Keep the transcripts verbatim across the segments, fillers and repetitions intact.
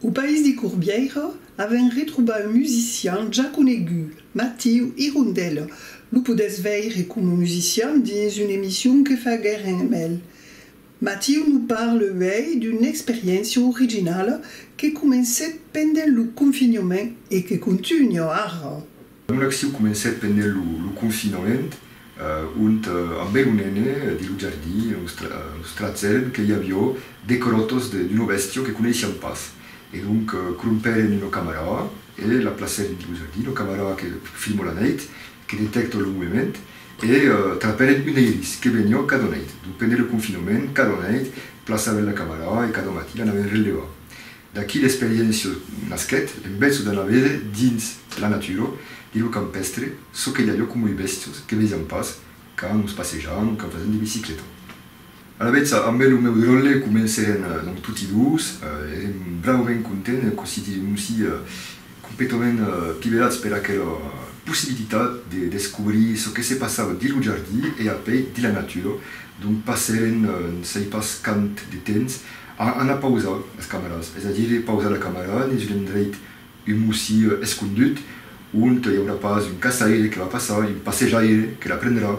Au país de Corbièira, avèm retrobat un musician ja conegut, Matiu Hirondèla. Lo podètz veire coma musician dins una emission que faguèrem amb el. Matiu nos parla uèi d'una experiéncia originala que comencèt pendent lo confinament e que contunha ara. Mon acciu comencèt pendent lo, lo confinament, eh, ont, eh, amb lo nene, eh, dins lo jardin, nos tra-, eh, nos trachèrem que i aviá de cròtas de, d'una bèstia que coneissiam pas. E donc, eh, crompèrem una camèra e la placèrem dins lo jardin, una camèra que filma la nèit, que detècta lo movement, e, eh, trapèrem un eiris que veniá cada nèit. Donc, pendent lo confinament, cada nèit, plaçàvem la camèra e cada matin l'anàvem relevar. D'aquí l'experiéncia nasquèt, l'enveja d'anar véder dins la natura, dins lo campèstre, çò que i aviá coma de bèstias que vesiam pas quand nos passejam o quand fasèm de bicicleta. Alavetz, amb lo meu dròlle comencèrem, eh, donc, toti dos, eh, èrem bravament contents, cossí dire, aussi, eh, completament, eh, pivelats per aquela possibilitat de descobrir çò que se passava dins lo jardin e apèi dins la natura. Donc passèrem, eh, sai pas quant de temps a anar pausar las camèras, es a dire pausar la camèra dins un endreit un bocin, eh, escondut, ont i aurà pas un caçaire que va passar, un passejaire que la prendrà,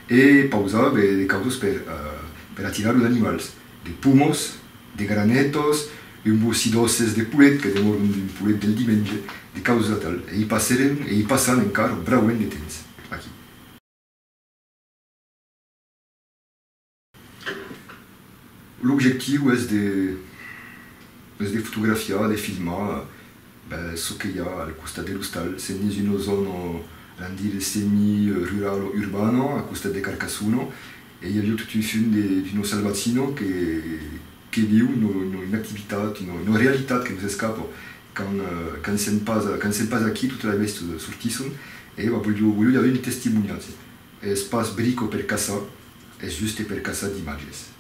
e pausar, ben, de causas per, eh, per atirar los animals, de pomas, de granetas, un bocin d'òsses de polet que demòran d'un polet del dimenge, de causas atal. E i passèrem, e i passam encara bravament de temps, aquí. L'objectiu es de, es de fotografiar, de filmar, ben, çò que i a al costat de l'ostal. Sèm dins una zòna, anam dire, semi-rurala, urbana, a costat de Carcassona, e i aviá tot un fum de, d'una salvatgina que, que viu una, una, una activitat, una, una realitat que nos escapa. Quand, eh, quand sèm pas, quand sèm pas aquí, totas las bèstias sortisson, e, ben, voliá, voliá i aver un testimoniatge. Es pas brica per caçar, es juste per caçar d'imatges.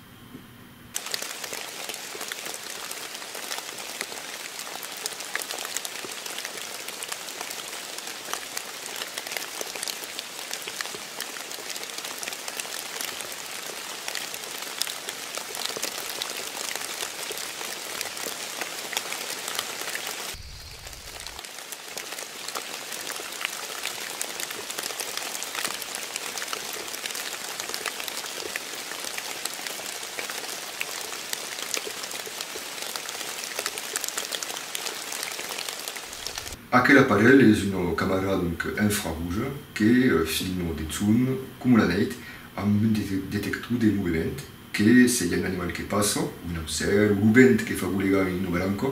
Aquel aparelh es una camèra, donc, infraroja que, eh, filma de jorn coma la nèit amb un dete-, detector de movement. Que se i a un animal que passa, un aucèl, o lo vent que fa bolegar una branca,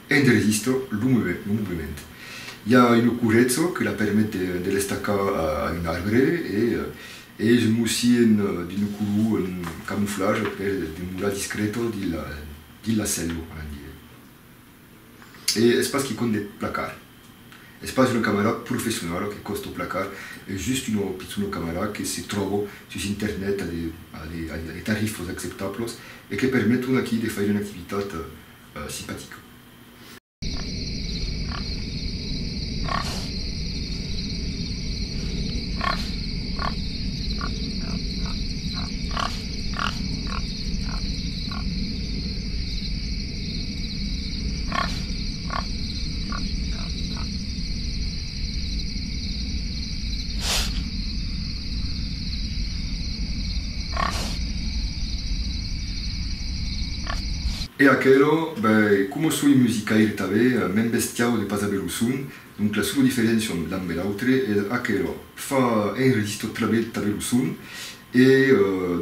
enregistra lo move-, lo movement. I a una corretja que la permet de, de l'estacar a, a un arbre e, eh, e es un bocin, eh, d'una color, eh, camuflatge per demorar discreta dins la, dins la selva, anam dire. E es pas quicòm de plan car. Es pas una camèra professionala que còsta plan car, es just una pichona camèra que se tròba sus internet a de, a de, a de, a de tarifas acceptablas e que permeton aquí de faire una activitat, eh, simpatica. E aquela, ben, coma soi musicaire tanben, eh, m'embestiava de pas aver lo son, donc la sola diferéncia l'un amb l'autre es aquela, fa enregistrar tanben, tanben lo son, e, eh,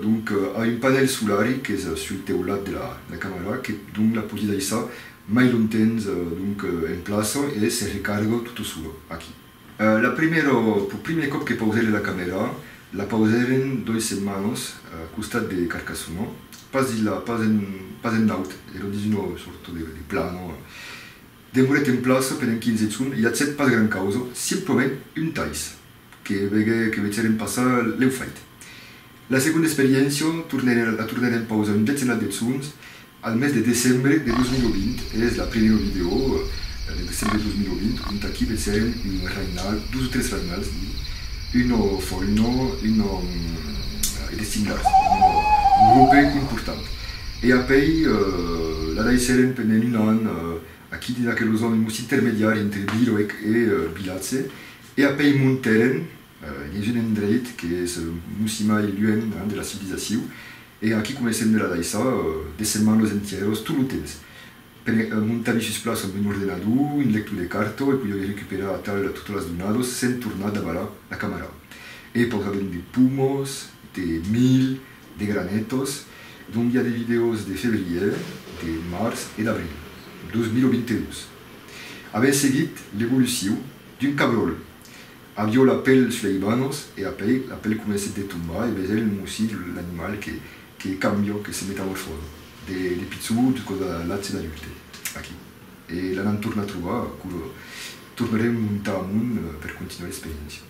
donc, eh, a un panèl solari qu'es, eh, sul teulat de la, de la camèra, que donc la pòdi daissar mai longtemps, eh, donc, eh, en plaça e se recarga tota sola, aquí. Eh, la primièra, lo primièr còp que pausèrem la camèra, la pausèrem doas setmanas, eh, a costat de Carcassona, pas dins la, pas en, pas en naut, èra dins una sòrta de, de plana. Demorèt en plaça pendent quinze jorns, i agèt pas grand causa, simplament un tais que veguè-, que vegèrem passar lèu fait. La segonda experiéncia, tornèrem, la tornèrem pausar un desenat de jorns, al mes de decembre de dos mila vint, es la primièra vidèo, eh, de decembre de dos mila vint, ont aquí vegèrem un rainal, dos o tres rainals, un, una fauna, un, eh, e de singlars, un, un grope important. E apèi, eh, la daissèrem pendent un an, eh, Aquí, dins aquela zòna, un mot intermediari entre vila e, e, eh, vilatge, e apèi montèrem, eh, dins un endreit qu'es, eh, un mot mai luènh, eh, de la civilizacion, e aquí comencèrem de la daissar, eh, de setmanas entièras, tot lo temps. Per, eh, montavi sus plaça amb un ordenador, un lector de carta, e podiavi recuperar atal totas las donadas sens tornar davalar la camara. E pausàvem de pomas, de milh, de granetas. Donc, i a de vidèos de febrièr, de març e d'abril dos mila vint-e-dos. Avèm seguit l'evolucion d'un cabròl. Aviá la pèl sus las banas e apèi la pèl comencèt de tombar e vesèm mossi l'animal que, que cambia, que se metamorfòsa, de, de pichon juscas a l'atge d'adulte, aquí. E l'anam tornar trobar, quora tornarem montar amont, eh, per continuar l'experiéncia.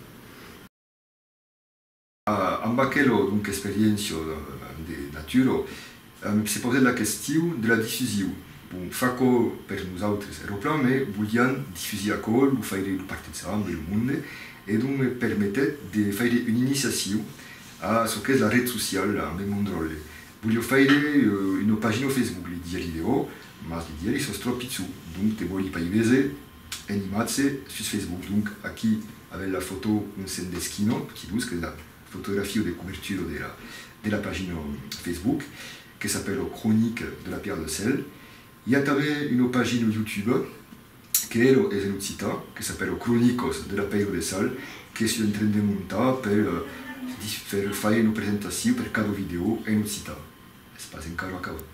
A, amb aquela, donc, experiéncia, eh, de natura, eh, se pausèt la question de la difusion. Bon, fa aquò per nosautres èra plan, mas voliam difusir aquò, lo faire, lo partejar amb lo monde, e donc me permetèt de faire una iniciacion a çò qu'es la ret sociala, amb mon dròlle. Voliá faire, eh, una pagina Facebook, li disiá l'idèa, mas li disiá, sòs tròp pichon, donc te vòli pas véser en imatge sus Facebook. Donc aquí avèm la fòto ont sèm d'esquina, toti dos, qu'es la fotografia de cobertura de la, de la pagina Facebook, que s'apèla Chroniques de la Pierre de Sel. I a tanben una pagina YouTube, que èra es en occitan, que s'apèla Cronicas de la Pèira de Sal, que soi en tren de montar per, eh, dis-, per faire una presentacion per cada vidèo en occitan. Es pas encara acabat.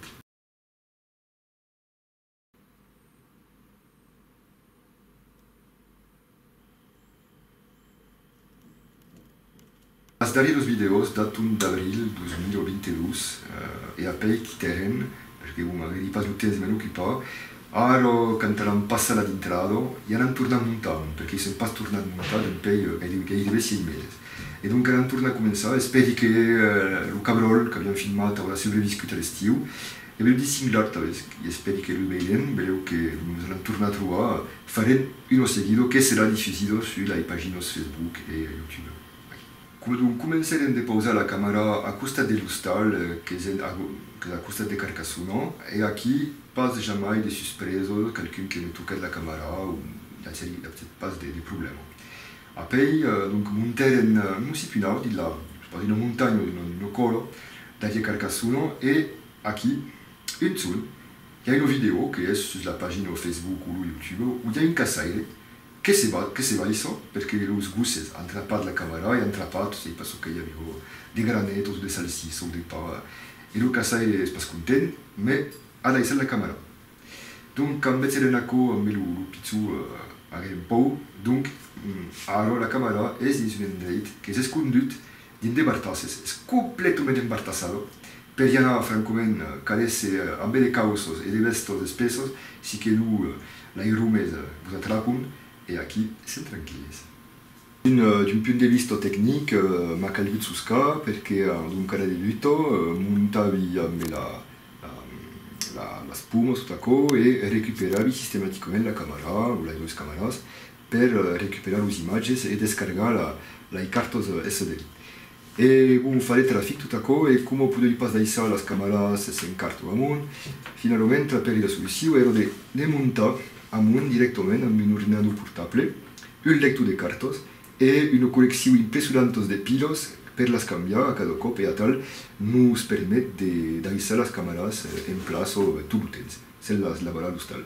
Las darrièras vidèos daton d'abril dos mila vint-e-dos, eh, e apèi quitèrem, perque, bon, aguèri pas lo temps de me n'ocupar. Ara, quand anam passar la dintrada, i anam tornar montar, perque i sèm pas tornat montar dempuèi, eh, gaire-, gaireben sièis meses. E donc anam tornar començar, espèri que, eh, lo cabròl qu'aviam filmat aurà subreviscut a l'estiu, e belèu dins cinc ans tanben, e espèri que lo veirem, belèu que nos anam tornar trobar, farem una seguida que serà difusida sus las paginas Facebook e YouTube. Coma donc comencèrem de pausar la camara a costat de l'ostal, eh, qu'es en, a, qu'es a costat de Carcassona, e aquí pas jamai de suspresa, qualqu'un que me tocèt la camara, o i aguèt, i aguèt pas de, de problèma. Apèi, eh, donc, montèrem, eh, un mossi pus naut, dins la, pas una montanha, una, una còla, darrièr Carcassona, e aquí, un jorn, i a una vidèo que es sus la pagina Facebook o lo YouTube, ont i a un caçaire que se ba-, que se baissa, perque los gosses an trapat la camara e an trapat, sai pas çò que i aviá, de granetas o de salsissa o de pan, e lo caçaire es pas content, mas a daissat la camara. Donc, quand vegèren aquò, amb lo, lo pichon, eh, aguèren paur. Donc, mm, ara la camara es dins un endreit qu'es escondut dins de bartasses, es completament embartassada, per i anar francament, eh, cal èsser, eh, amb de cauças e de vèstas espessas, si que non, eh, las romes, eh, vos atrapan, e aquí sèm tranquilles. D'un, eh, d'un punt de vista tecnic, eh, m'a calgut soscar, perque, eh, donc, a la debuta, eh, montavi amb la, la, la, las pomas, tot aquò, e recuperavi sistematicament la camara, o las doas camaras, per, eh, recuperar los imatges e descargar la, las cartas, eh, S D. E bon, falèt trafic tot aquò, e coma podèvi pas daissar las camaras sens carta amont, finalament trapèri la solucion, èra de, de montar amont dirèctament amb un ordinador portable, un lector de cartas e una colleccion impressionanta de pilas per las cambiar a cada còp, e atal nos permet de daissar las camaras, eh, en plaça, eh, tot lo temps, sens las lavalar a l'ostal.